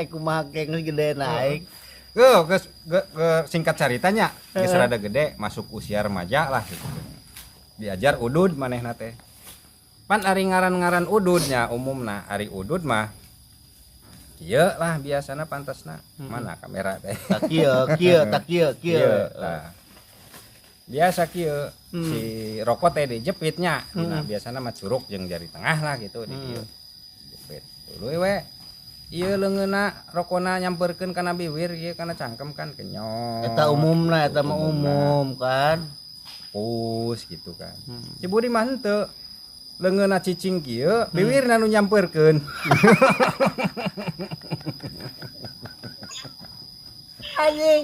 Ai kumaha geng gede naik. Ke singkat caritanya geus rada gede masuk usia remaja lah gitu. Diajar udud manehna teh. Pan ari ngaran-ngaran ududnya umumna ari udud mah kieu lah biasana pantasna. Mana kamera teh? Tak kieu, kieu, tak kieu, kieu. Kieu lah. Biasa kieu si rokok teh dijepitnya. Dina biasana mah curug jeung jari tengah lah gitu di kieu. Jepit. Tuluy we. Ieu leungeunna rokona nyamperkeun kana biwir ieu kana cangkem kan kenyot. Eta umumna, eta mah umum kan. Pus gitu kan. Si Budi mah henteu. Leungeunna cicing kieu, biwirna nu nyamperkeun. Anjing.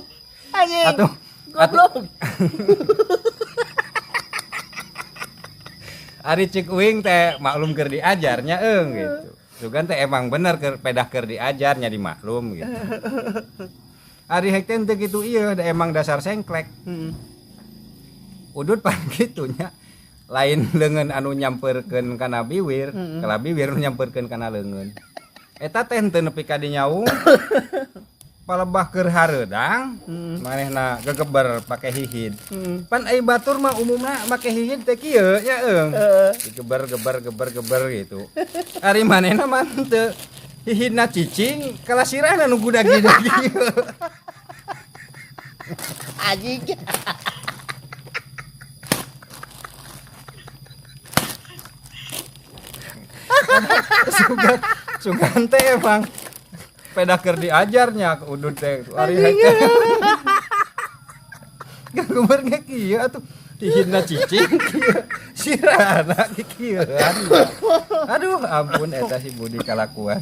Anjing. Atuh, goblok. Ari cik uing teh maklum keur diajarnya eung gitu. Sugan teh emang bener keur pedah keur diajarnya dimaklum gitu. Ari hek teh henteu kitu ieu da emang dasar sengklek. Udud pan kitunya. Lain leungeun anu nyamperkeun kana biwir, kala biwir nu nyamperkeun kana leungeun. Eta teh henteu nepi ka dinyaung. Palebah keur hareudang, manehna gegeber pake hihid. Pan ai batur mah umumna make hihid teh kieu nya eung. Digeber geber geber geber gitu. Ari manehna mah henteu. Hihidna cicing, kalasirahna nu gudag-gidag kieu. Anjing. Sugan, sugan teh emang pedah keur diajarnya ke udud teh. Ari hek teh. Gegeber ge kieu atuh. Hihidna cicing kieu. Sirahna kieuan. Aduh, ampun eta si Budi kalakuan.